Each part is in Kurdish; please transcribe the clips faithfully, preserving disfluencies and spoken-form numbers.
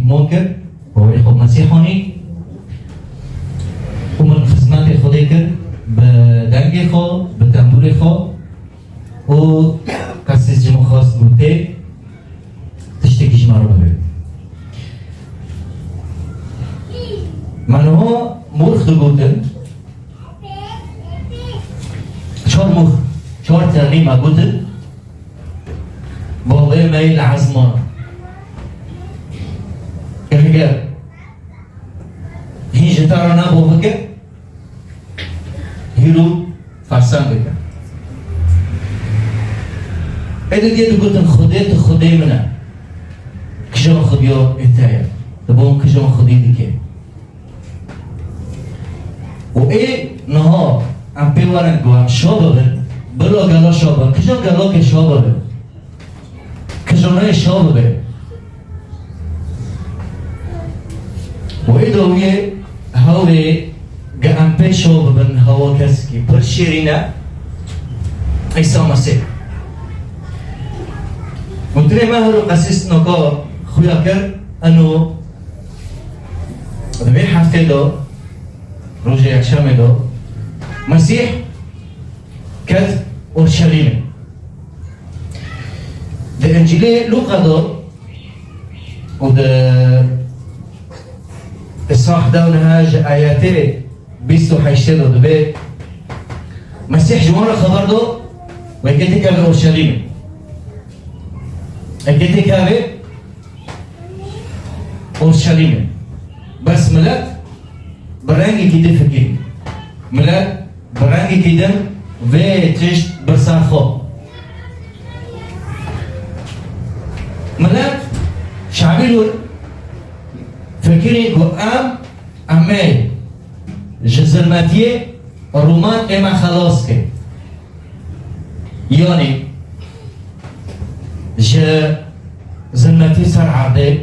Mon kir, bawerî xwe Mesîh anî û min xizmetê Xwedê kir bi dengê xwe, bi tembûrê xwe û qesîs ji min xwest gotê, tiştekî ji me re bibe. Me niha mûrx digotin, çar mûrx, çar ternî me gotin, bavê me yê li ezman. Heger hîn ji te re ne bavik e, hîro fersend bike. Ê didiyê digotin, Xwedê tu Xwedê min e. Kijan Xwediya ê te ye? Di bo kijan Xwedî dike? Û ê niha em pê werin ku em şa bibin, bila gela şa bibin. Kijan gela ke şa bibin? Kijanê şa bibe. Û ê dawiyê hewlê ge em pê şa bibin, hewa kesekî pir şêrîn e, Îsa Mesîh. Gotinê me hero qesîs noka xuya kir, eno di vê heftê de, rojê yekşemê de, Mesîh ket Orşelîmê. Di Încîlê Lûqa de û di Îsah dewneha ji ayetê bîst û heştê de dibê, Mesîh ji wan re xeber do, wê ketê keve Orşelîmê. Ê ketê keve Orşelîmê. Bes milet bi rengekî din fikirî. Milet bi rengekî din vê tişt bir ser xwe. Milet şevî li wir fikirî ku em, em ê ji zilmetiyê Roman ê me xelas ke. Yanî ji zilmetî ser erdê,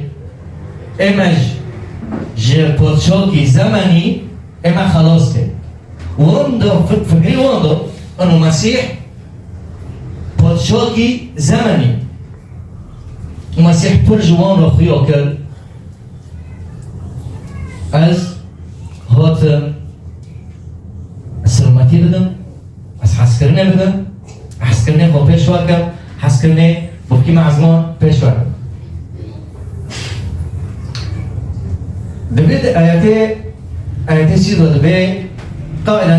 ê me ji, ji podşokî zemenî ê me xelas kir. Wan da fi-, fikrî wan da, eno Mesîh podşokî zemenî. Mesîh pir ji wan re xuya kir. Ez hatim silmetî bidim, ez hezkirinê bidim, hezkirinê xwe pêş ve kim, hezkirinê bifkî me ezman pêş ve kim. Divê di ayetê, ayetê çî de dibê, قائلا: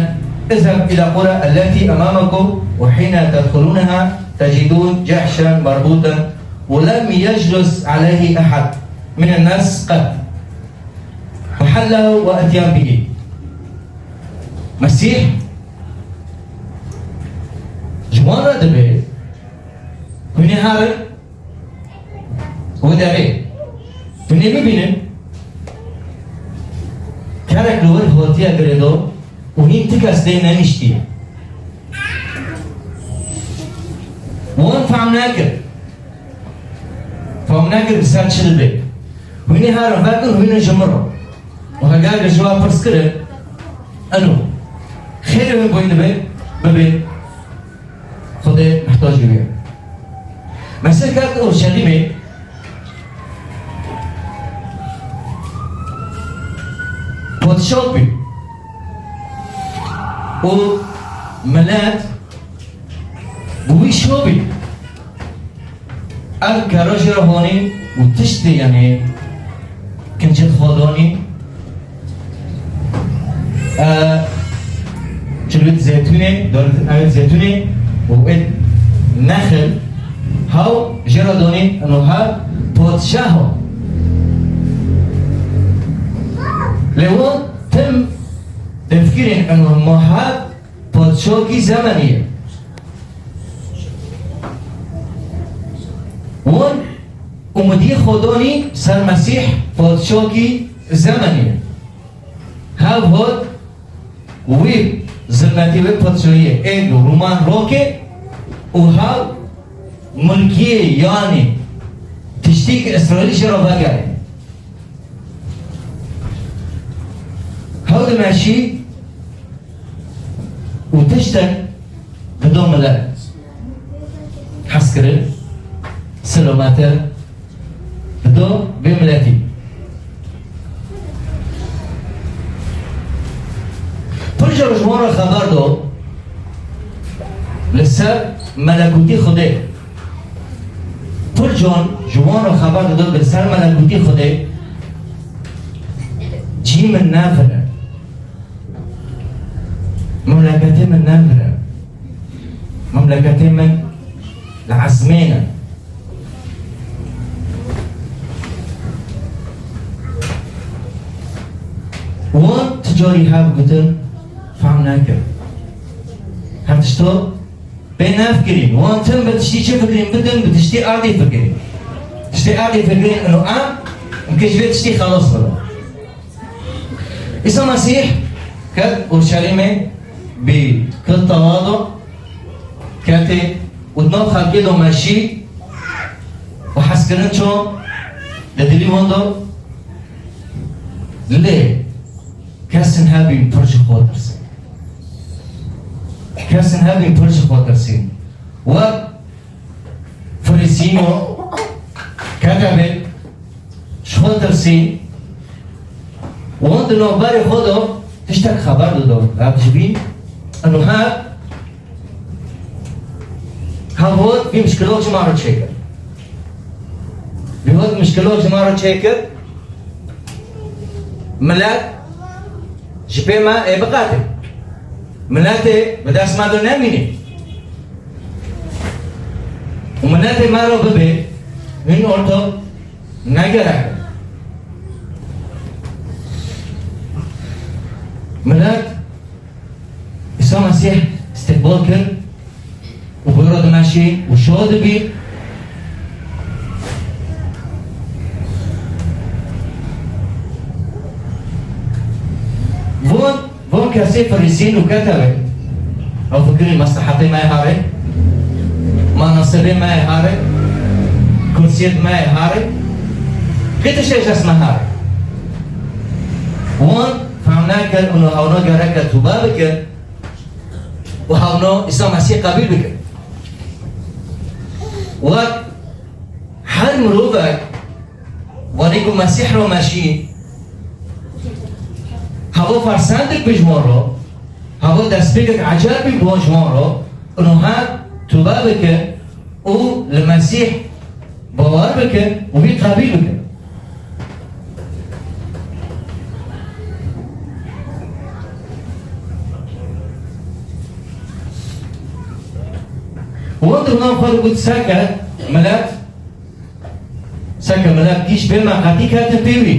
اذهب إلى القرى التي أمامكم، وحين تدخلونها تجدون جحشا مربوطا ولم يجلس عليه أحد من الناس قط، فحلوه وأتيا به. Mesîh ji wan re dibê, hûn ê herin wê derê, hûn ê bibînin, kerek li wir hatiye girêdan û hîn ti kes lê neniştiye. Wan fehm nekir. Fehm nekir bi ser çi dibe. Hûn ê herin vekin, hûn ê ji min re. Û heger li ji we pirs kirin, eno, xêrê wê boyî dibe, bibe Xwedê mihtacî wê ye. Mesih ket Orşelîmê, padşah bî. Û milet bi wî şo bî. Ev kera jê re hanî û tiştê, yanî kincê xwe danî, e, cilwêt zeytûnê, darê zeytûnê û ê nexil hew jê re danî, eno hev padşah o. Lê wan tim tefkirên eno ma hev padşokî zemenî ye. Wan umidiyê xwe danî ser Mesîh padşokî zemenî ye. Hev hat wî zilmetî wê padşahiyê ê Roman rokê û hev mulkiyê, yanî tiştî ki Îsraîl jê re vegerê. Hew dimeşî û tiştek dido milet. Hezkirin, silomete dido vê miletî. Xeber do li ser melekûtî Xwedê. Pir can ji wan re xeber dido li ser melekûtî Xwedê. Cî min ne vir e. Memleketê min ne vir e. Memleketê min li ezmên e. Wan ti carî hev gotin, fehm nekir. Her tişto pê nefikirîn. Wan tim bi tiştî çi fikirîn bidin, bi tiştî erdî fikirîn. Tiştê erdî fikirîn, ino em, em ke ji vê tiştî xelas bibin. Îsa Mesîh ket Urşelîmê, bi kil tewado ketê û di nav xelkê do meşî û hezkirin ço li dilî wan do. Lê kesin hebîn pir ji xwe tirsîn. Kesin hebîn pir ji xwe tirsîn. Wek Firîsîno ketebê ji xwe tirsî, wan di navberê xwe de tiştek xeber dido. Ev ji bî, eno her, her hot vî mişkilo ji ma re çêkir. Vî hot mişkilo ji ma re çêkir. Milet ji pê me ê biqate. Miletê bi dest me de nemîne. Û miletê me re bibê, hûn orto ne gerek e. Milet Îsa Mesîh îstiqbal kir û bi wî re dimeşî û şa dibî. Von, von kesê Firîsîn û ketewê. Ew fikirî, meslehetê me yê harê, manasibê me yê harê, kursiyê me yê harê, kê tiştê ji dest me harê. Wan fehm nekir û hewno gereke tûbe bikin û hewno Îsa Mesîh qebîl bikin. Wek her mirovek Wanî ku Mesîh re meşî, heva fersendek bi ji wan re, heva destpêkek ecel bî bo ji wan re, ino her tûbe bikin û li Mesîh bawer bikin û wî qebîl bikin. Wan di nav xwe de got, seke milet Seke milet gîş bê me qetî ketin pê wî.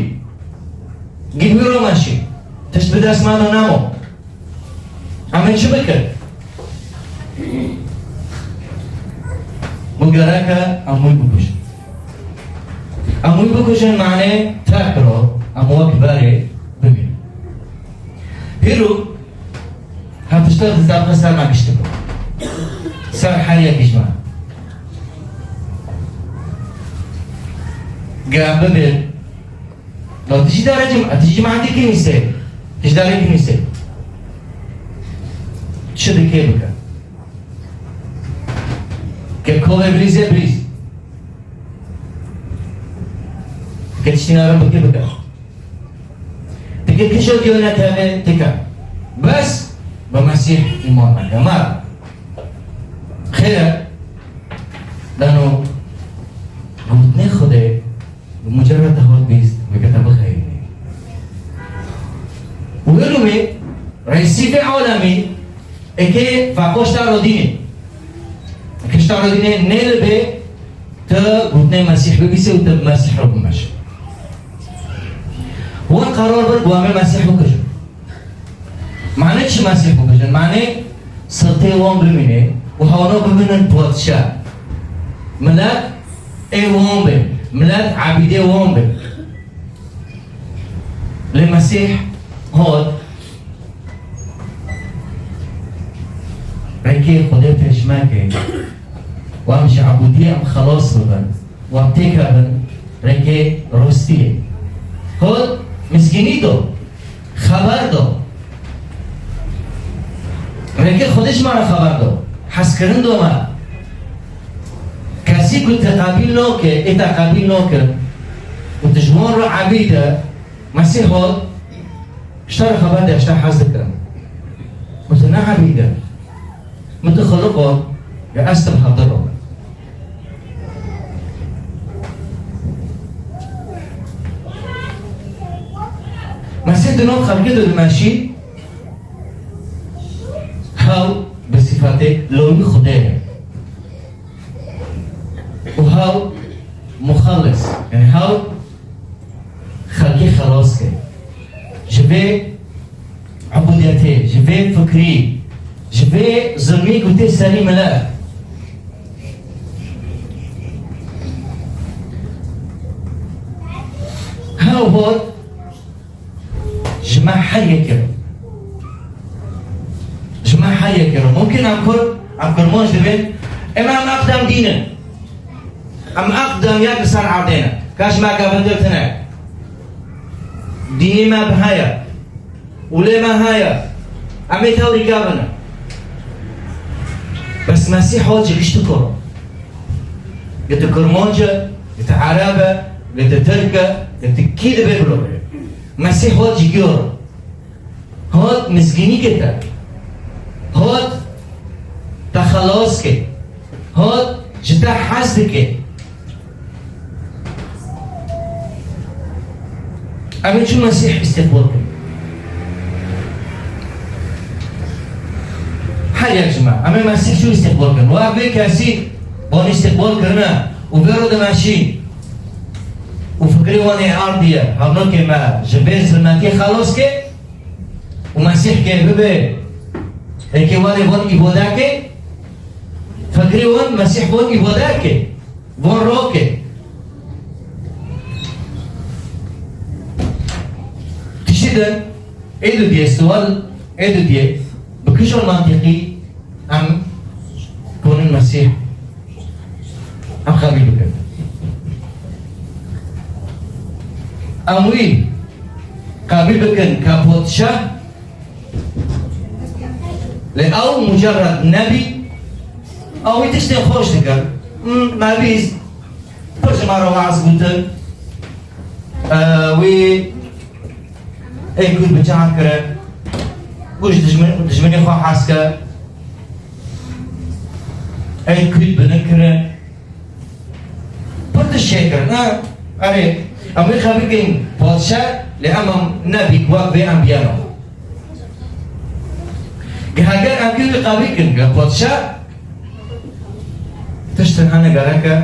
Gî wî re meşî. Tişt bi dest me de nemo. Em ê çi bikin? Got gereke em wî bikujin. Em wî bikujin manê terk ro, em wek berê bimînin. Hîro Her tişta di zerxê ser me giştibû. Ser her yekî ji me. Ge em bibên, da tu jî dere cim-, tu jî cemaetê kinîsê, tu jî dere kinîsê. Çi dikê bike. Ke kovê birîzê birîz. Ke tiştî narin bike bike. Dike kişa diyo nekeve tika. Bes bi Mesîh îman neke. Mar. Xêr e. Dano gotinê Xwedê bi mucerred te hat bîst, weke te bixeyînî. Û wê lumê reîsî vê alemî Eke veqo şta rodînê. Eke şta rodînê nê li bê, tu gotinê Mesîh bibîsê û tu bi Mesîh re bimeşe. Wan qerar bir ku em ê Mesîh bikujin. Mane çi Mesîh bikujin? Mane siltê wan bimîne û hewno bimînin padşah. Milet ê wan be. Milet ebîdê wan be. Lê Mesîh hat Rengê Xwedê pêşmeke û em ji ebûdiyê em xelas bibin û em têkevin rengê rostiyê. Xwe mizgînî do, xeber do. Rengê Xwedê ji me re xeber do. Hezkirin do me. Kesî ku te qebîl nake, ê te qebîl nake û tu ji wan re ebîd e, Mesîh hat, ji te re xeber de, ji te hez dikim. Û tu Abîde. Min tu xiliqo, ya ez tim hedir robin. Mesîh di nav xelkê de dimeşî, hew bi sîfetê lawî Xwedê ye. Û hew muxellis, yani hew xelkê xelas ke. Ji vê ubudiyetê, ji vê fikrî, ji vê zilmî ku tê serî milet. Hew hot ji me her yekê re. Ji me her yekê re. Mumkin em Kurd, em Kurmanc dibên, em, em aqdam dîn in. Em aqdam yek li ser erdê ne. Ka ji me kevintir tune. Dînê me bi heye. Û lê me heye. Em ê tewrî kevin. Bes Mesîh hat ji gişt kor. Gete Kurmanc e, gete Ereb e, gete Tirk e, gete kî dibe bilo. Mesîh hat ji gor. Hat mizgînî ke te. Hat te xelas ke. Hat ji te hez dike. Em ê çi Mesîh îstîqbal kin? Her yek ji me. Em ê Mesîh çi îstîqbal kin? Wa vê kesî wan îstîqbal kirine û vê ro dimeşî û fikrê wan ê ardiye. Hevnokê me ji vê zilmetiyê xelas ke. Û Mesîh ke bibe, eke warê von îbodeke, fikrê wan Mesîh von îbodeke, von roke. Tiştî din, ê dudiyê, sual ê dudiyê, bi kîjan mantîqî em konin Mesîh em qebîl bikin. Em wî qebîl bikin ke padşah, lê ew mucerred nebî, ew wî tiştên xweş dikin. Hmm, me bîst, pir ji me re weaz gotin. Eee, wî ê Kurd bi can kirin, û ji dijmin-, dijminê xwe hez kir, ê Kurd bilind kirin. Pir tişt çêkirin, ha? Erê, em wê qebîl bikin padşah, lê em, em nebî wek vê em biyeno. Ge heger em kî wî qebîl bikin, ge padşah, tiştin hene gereke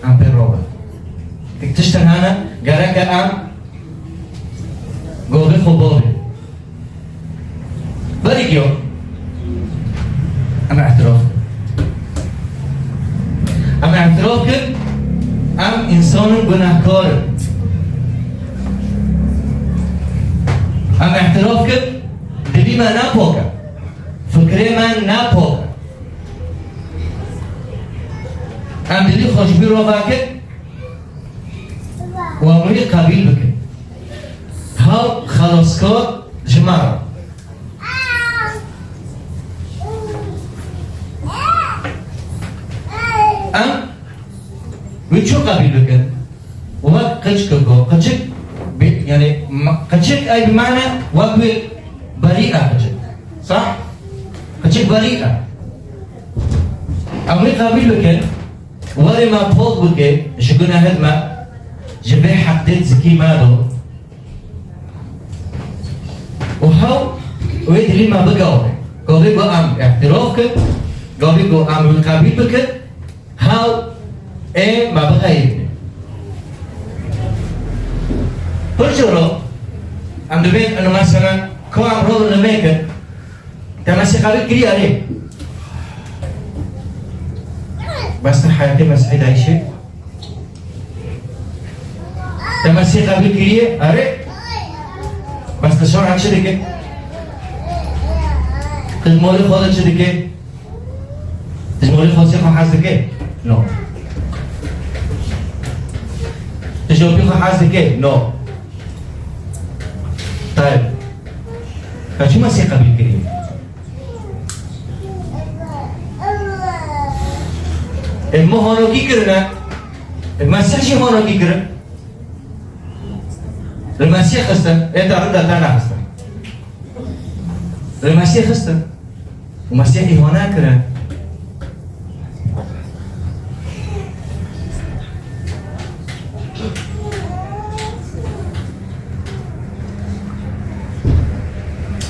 em pê robin. Tiştin hene gereke em govê xwe bavê. Berî giyo, em îtiraf kin. Em îtiraf kin, em însanên gunehkar in. Em îtiraf kin, dilî me ne pak e. Fikrê me ne pak e. Em dilî xwe ji bîr re vekin. Û em wî qebîl bikin. Hew xelaskar ji me re. Em wî çi qebîl bikin? Wek qiçik ku, qiçik bi, yani, ma-, qiçik ey bi mane wek wî berî e qiçik. Sah? Qiçik berî e. Em wî qebîl bikin. Warê me pok bike ji gunehê me, ji vê heqdê zikî me do. Û hew wê dilî me bigawre. Gavê ku em îtiraf kin, gavê ku em wî qebîl bikin, hew ê me bixeyirîne. Pir cara em dibên, ino meselen, ku em rol nimêkin, Te Mesîh qebîl kiriye, erê. Bes te heyatê Mesîhî dayîşê? Te Mesîh qebîl kiriye, erê. Bes te şer'a çi dike? Te ji malê xwe de çi dike? Te ji malê xwe xwe hez dike? No. Te ji opî xwe hez dike? No. Tayeb. Te çi Mesîh qebîl kiriye? Ê, me honokî kirine. Ê, Mesîh jî honokî kirin. Li Mesîh xistin. Ê, te rinda te nexistin. Li Mesîh xistin. Û Mesîh îhane kire.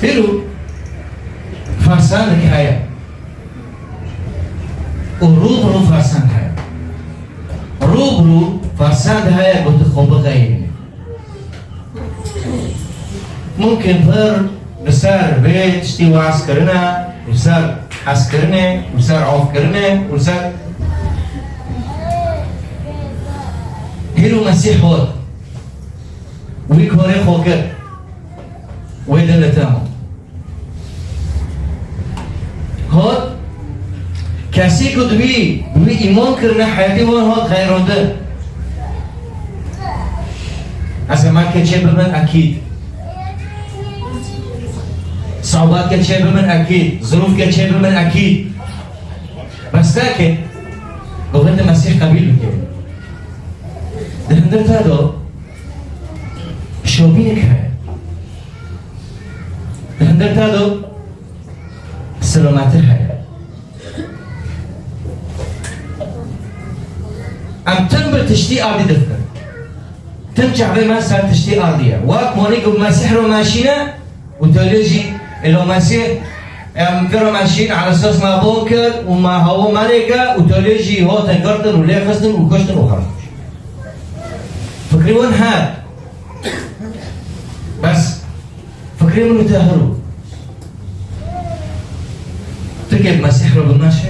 Îro fersendek heye. Û rû bi rû fersend heye. Rû bi rû fersend heye ku tu xwe bixeyînî. Mumkin pir li ser vê tiştî waz kirine, li ser hezkirinê, li ser avkirinê, li ser hîro Mesîh hot. Wî korê xwe kir. Wê din li te hot. Kesî ku di wî, bi wî îman kirine, heyetî wan hat xeyrandin. Ezemet ke çê bibin ekîd. Sabat ke çê bibin ekîd. Zirûf ke çê bibin ekîd. Bes neke, govende Mesîh qebîl bike. Di hundir te de şopînek heye. Li hundir te de silometî heye. Em tim bi tiştî ardî difikirin. Tim çavê me ser tiştî ardî ye. Wek wanî ku Mesîh ro meşîne û tu lê jî elo Mesîh, em vê ro meşîn, Aleyhisselam me bon kir û me hewa me lê kir û tu lê jî hatin girtin û lê xistin û kuştin û xelas. Fikrê wan her. Bes fikrê min û te hiro. Tu ke Mesîh re bimeşe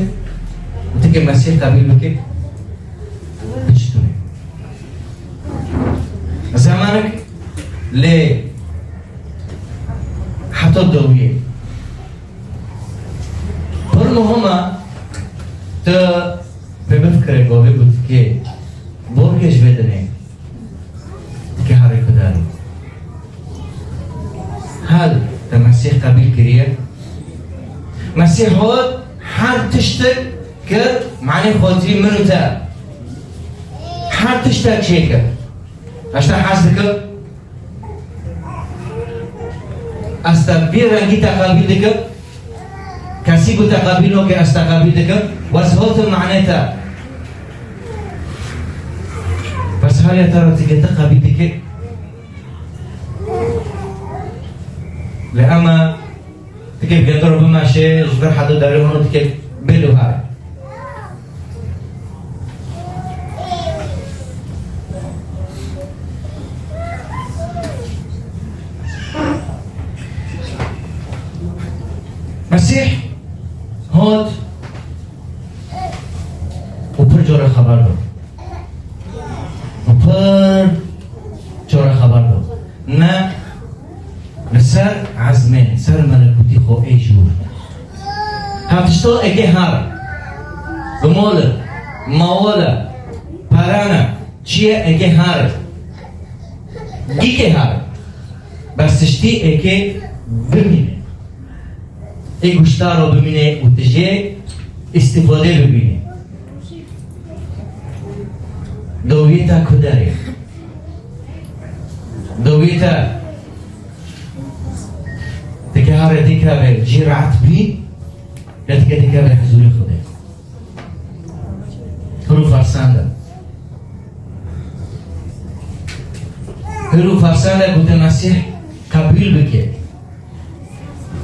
û tu ke Mesîh qebîl bike, pişt tune. Zemanek lê heta dawiyê. Pir muhim e tu pê bifikire gavê ku tu kê borgê ji vê dinê. Dike harê Xwedê. Hal te Mesîh qebîl kiriye. Mesîh hot her tiştek kir, manê xatirî min û te. Her tiştek çêkir. Ez te hez dikim. Ez te vî rengî te qebîl dikim. Kesî ku te qebîl nake, ez te qebîl dikim. Wes hotin manê te. Bes haliya te re tike te qebîl dike. Lê ema tike bi gendo re bimeşe, ji vir heta derê hûn tike bê luhar. Mesîh hot û pir cara xeber da. Û pir cara xeber da. Ne li ser ezmên, ser melekûtî xwe ê jûr. Hevtişta eke her. Bi mol e, mawal e, pere ne, çi ye eke her. Gîke her. Bes tiştî eke bimîne. Ê guştaro bimîne û tu jê îstîfade bibînî. Dawiyê te ku derê? Dawiyê te dike here dikeve cî rehet bî, ya dike dikeve huzûrê Xwedê. Hiro fersend e. Hiro fersend e ku te Mesîh qebîl bike.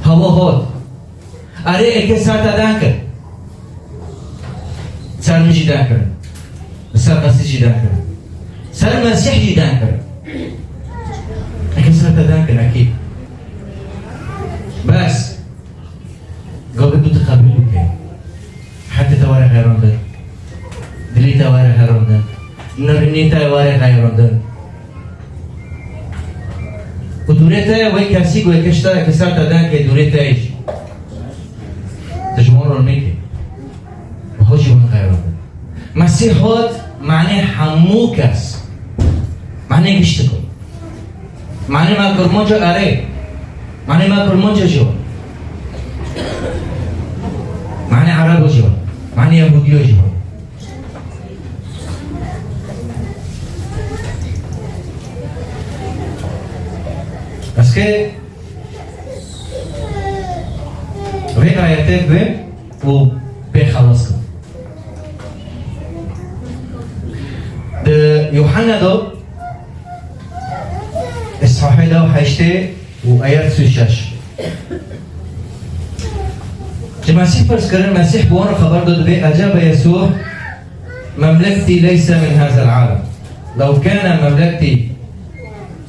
Hewa hot. Erê, eke ser te den kir. Ser min jî den kir. Ser Qesî jî den kir. Ser Mesîh jî den kir. Eke ser te den kir, ekî. Bes. Gavê tu qebûl bike. Hetê te were xeyrandin. Dilê te were xeyrandin. Nirînê te were xeyrandin. Û dûrê te wê kesî ku yekê ji te, yekê ser te dengê dûrê te jî. Tu ji wan re neke. Wiha jî wan xeyrandin. Mesîh hot, manê hemû kes. Manê giştik. Manê me Kurmanca erê. Manê me Kurmanca jî hot. Manê Erebo jî hot. Manê Yehûdiyo jî hot. Eske Hikayetê bi û bê xelas kir. Di Yuhanna do, îshahê da heştê û ayet sî û şeş. Ji Mesîh pirs kirin, Mesîh bi wan re xeber da, dibê, Ecebe Yesû, memleketî leyse min hazel alem. Lew kane memleketî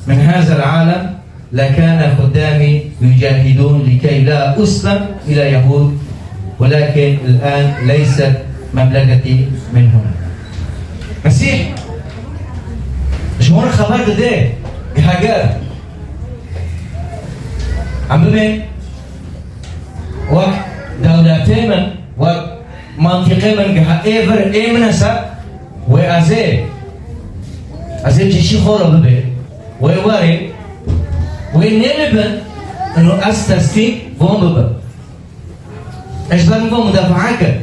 min hazel alem, لكان خدامي يجاهدون لكي لا أسلم إلى يهود، ولكن الآن ليست مملكتي من هنا. Mesîh ji wan re xeber dide, heger em bibên wek dewletê min, wek mantîqê min, giha ê vir ê min e ser, wê ez ê, ez ê cîşî xwe re bibê. Wê werê, wê nêbibin, ino ez teslîm van bibim. Ez ber min van mudafaa kir.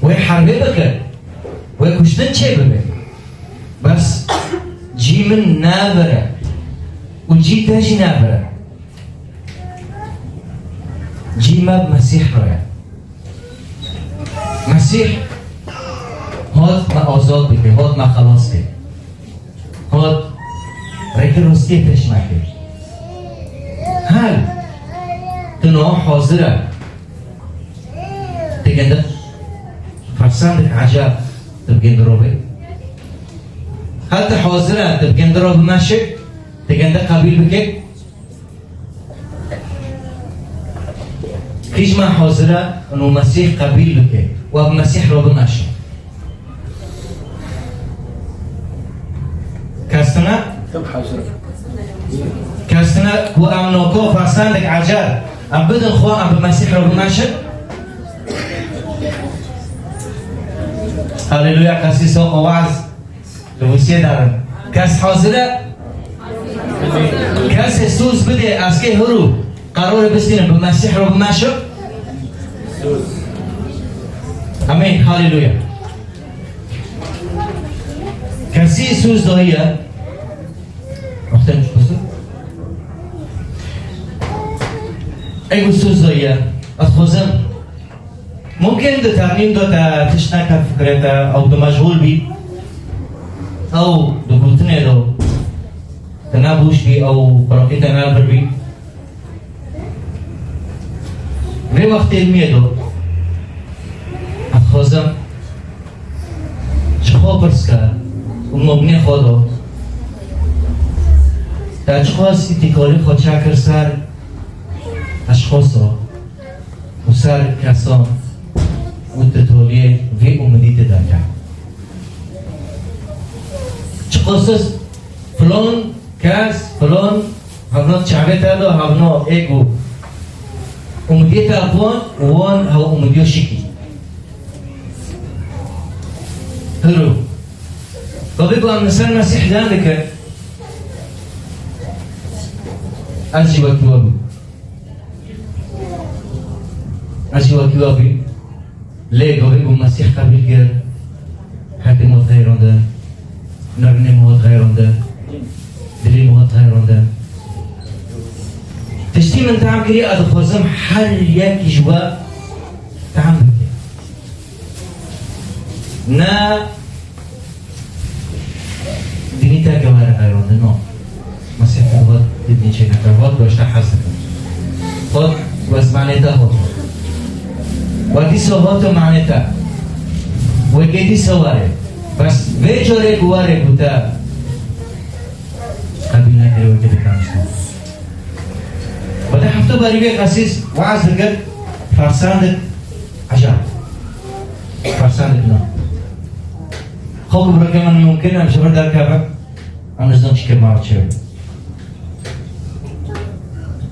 Wê herbê bikir. Wê kuştin çê bibe. Bes cî min navire. Û cî te jî navire. Cî me bi Mesîh re ye. Mesîh hat me azad bike, hat me xelas ke. Hat rêkê rastiyê pêş me ke. Hel tu niha hazir e. Tu gende fersendek ecel tu bi gende re bê. Hel tu hazir e tu bi gende re bimeşe, tu gende qebîl bike. Kî ji me hazir e û Mesîh qebîl bike û bi Mesîh re bimeşe? Kes tune? Kes tune ku em noko fersendek ecel em bidin xwe, em bi Mesîh re bimeşin? Haleluya, qesî soqa waz. Li Rûsiyê darin. Kes hazir e? Kesê sûz bidê, ez kê hir û qerorê bistînim, bi Mesîh re bimeşim? Amîn. Haleluya. Kesî sûz daye? Wextên çi qusir? Ego sûz daye. Ez xwezim Mumkin di termîn de te tişt neket fikrê te, ew tu meşgûl bî, ew di gotinê de tu nebûş bî, ew qulaqî te ne vir bî. Vê wextê ilmiyê de ez dixwazim ji xwe pirs ke û mobnê xwe de te çiqas îtîkalê xwe çêkir ser eşxasa û ser kesan û tu toliyê vî umidî tu derket. Çiqas filan kes, filan hevna çavê te de, hevna êk û umidiyê te wan, wan hew umidiyo şikî. Hiro. Gavê ku em li ser Mesîh dan dikin, ez jî wekî we bûm. Ez jî wekî we bûm. Lê gavê ku Mesîh qebîl kir, hetê me hat xeyrandin, nerînê me hat xeyrandin, dilê me hat xeyrandin. Tiştî min tam kiriye, ez dixwazim her yekî ji we tam bike. Ne dînî te ke were xeyrandin, no. Mesîh te hat dînî çêneke, hat goşte hez dikin. Hat wesmanê te hat. Wa dîsa hat manê te. Wekê dîsa were. Bes vê carê ku were ku te qebîl nekirê wekê dî kamştin. Bede hefte berî vê qesîs weaz dikir, fersendek ecab. Fersendek na. Xwe ku bireke min mumkin em ji vir derkevin, em nizanin çi kir mara çêbin.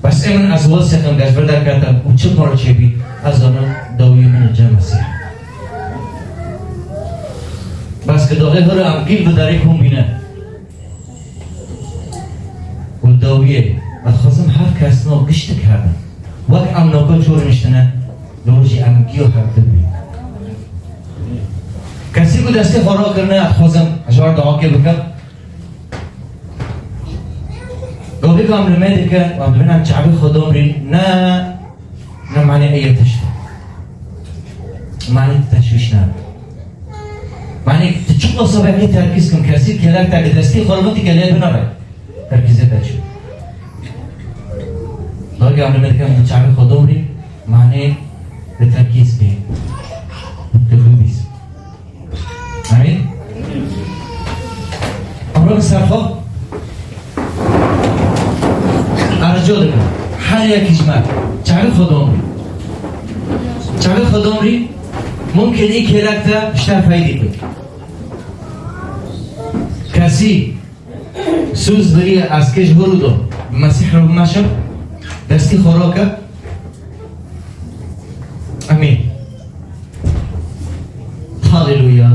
Bes ê min ez wesêxim, ez vir derketim û çi mara çêbî, ez zanim dawiyê min li cem Mesîh. Bes ki daxê hira em gîl bi derê kom bîne. Û dawiyê, ez dixwazim her kes no giştik hebin. Wek em noka çor niştine, li wir jî em giyo hev dibin. Kesî ku destê xwe rakirine, ez dixwazim ji wan dawakê bikim. Gavê ku em li me dikin, em dibin em çavê xwe domrîn, ne Mane eye tişt. Mane teşwîş ne. Mane tu çiqo sebebê terkîz kim kesî kelek te bi destî xwe li vî kelê binare. Terkîzê te çi. Dalga amine dikem bi çavê xwe domrî, mane bi terkîz bê. Bi bîs. Amîn. Emro bi ser xwe. Arco dikim. Her yekî ji me çavê xwe domrî. Çavê xwe domrî. Mumkin î kêlek te ji te feydî bik. Kesî Sûz biriye ez kê ji hûr û do. Mesîh re bimeşim. Destî xwe roke. Amîn. Haleluya.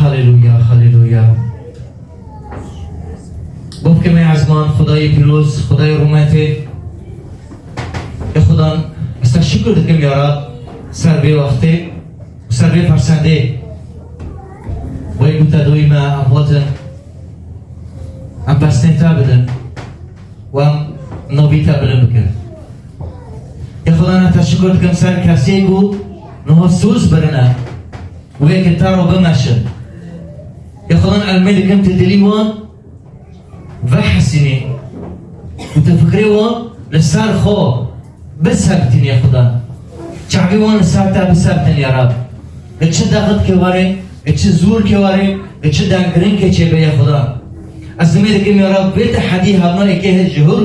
Haleluya. Haleluya. Bavkê me ezman, Xwedayê pîroz, Xwedayê rûmetê. Ê Xudan, ez te şikir dikim ya Rab, ser vê wextê, ser vê fersendê. Wê ku te doyî me, em hatin. Em pesnê te bidin û em navî te bilind bikin. Ya Xudan, ez te şikir dikim ser kesê ku niha sûz birine, wê ki te re bimeşin. Ya Xudan, ez lê dikim tu dilî wan vehesînî û tu fikrê wan li ser xwe bisebitînî ya Xudan. Çavê wan li ser te bisebitînî ya Rab. Li çi dexikê were, li çi zûrkê were, li çi denggiringkê çêbe ya Xudan. Ez lê dikim ya Rab, vê tehedî hevna êkê ji hûr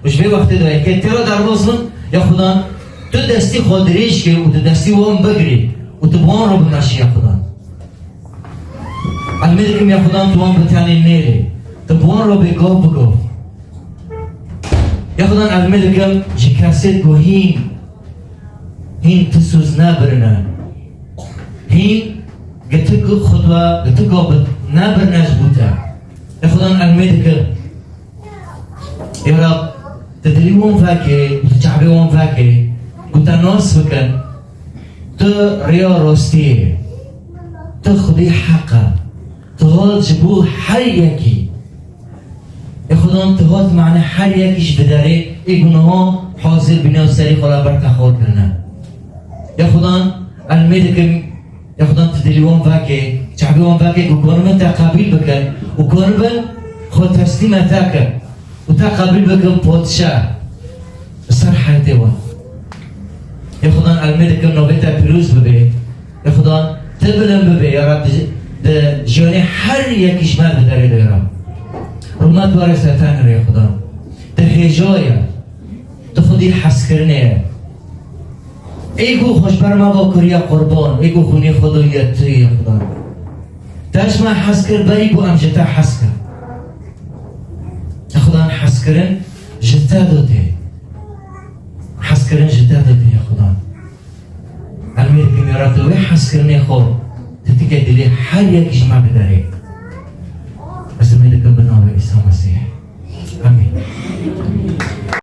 û ji vê wextê de êkê tê re derbas bin, ya Xudan, tu destî xwe dirêj kê û tu destî wan bigirî û tu bi wan re bimeşî ya Xudan. Ez lê dikim ya Xudan tu wan bi tenê nêrê. Tu bi wan re bê gov bi gov. Ya Xudan ez lê dikim ji kesê ku hîn, hîn tu sûz nebirine. Hîn gitik xutwe, gitik gov nebirine ji bo te. Ya Xudan ez lê dikim. Ya Rab, tu dilî wan vekê, tu çavê wan vekê, ku te nas bikin, tu rêya rastiyê, tu Xwedî heq e, tu hat ji bo her yekî. Ê Xudan, tu hat mane her yekî ji biderê, ê gunaha hazir bîne û serî xwe la ber te xor kirine. Ya Xudan, ez lê dikim, Ya Xudan tu dilî wan vekê, çavê wan vekê ku konibin te qebîl bikin û konibin xwe teslîme te kin û te qebîl bikin podşa li ser heyetê wan. Ya Xudan ez lê dikim navê te pîroz bibe. Ya Xudan tu bilind bibe ya Rab di, di jiyanê her yekî ji me di derê de ya Rab. Rûmet were ser tenê re ya Xudan. Tu hêja ye. Tu Xwedî hezkirinê ye. Ê ku xwe ji ber me ve kiriye qurban, ê ku xwînê xwe daye tu ya Xudan. Te ji me hez kir, berî ku em ji te hez kirin. Ya Xudan hezkirin ji te de tê. Hezkirin ji te de tê ya Xudan. Em ê dikin ya Rab tu wê hezkirinê xwe, tu tike dilê her yek ji me biderê.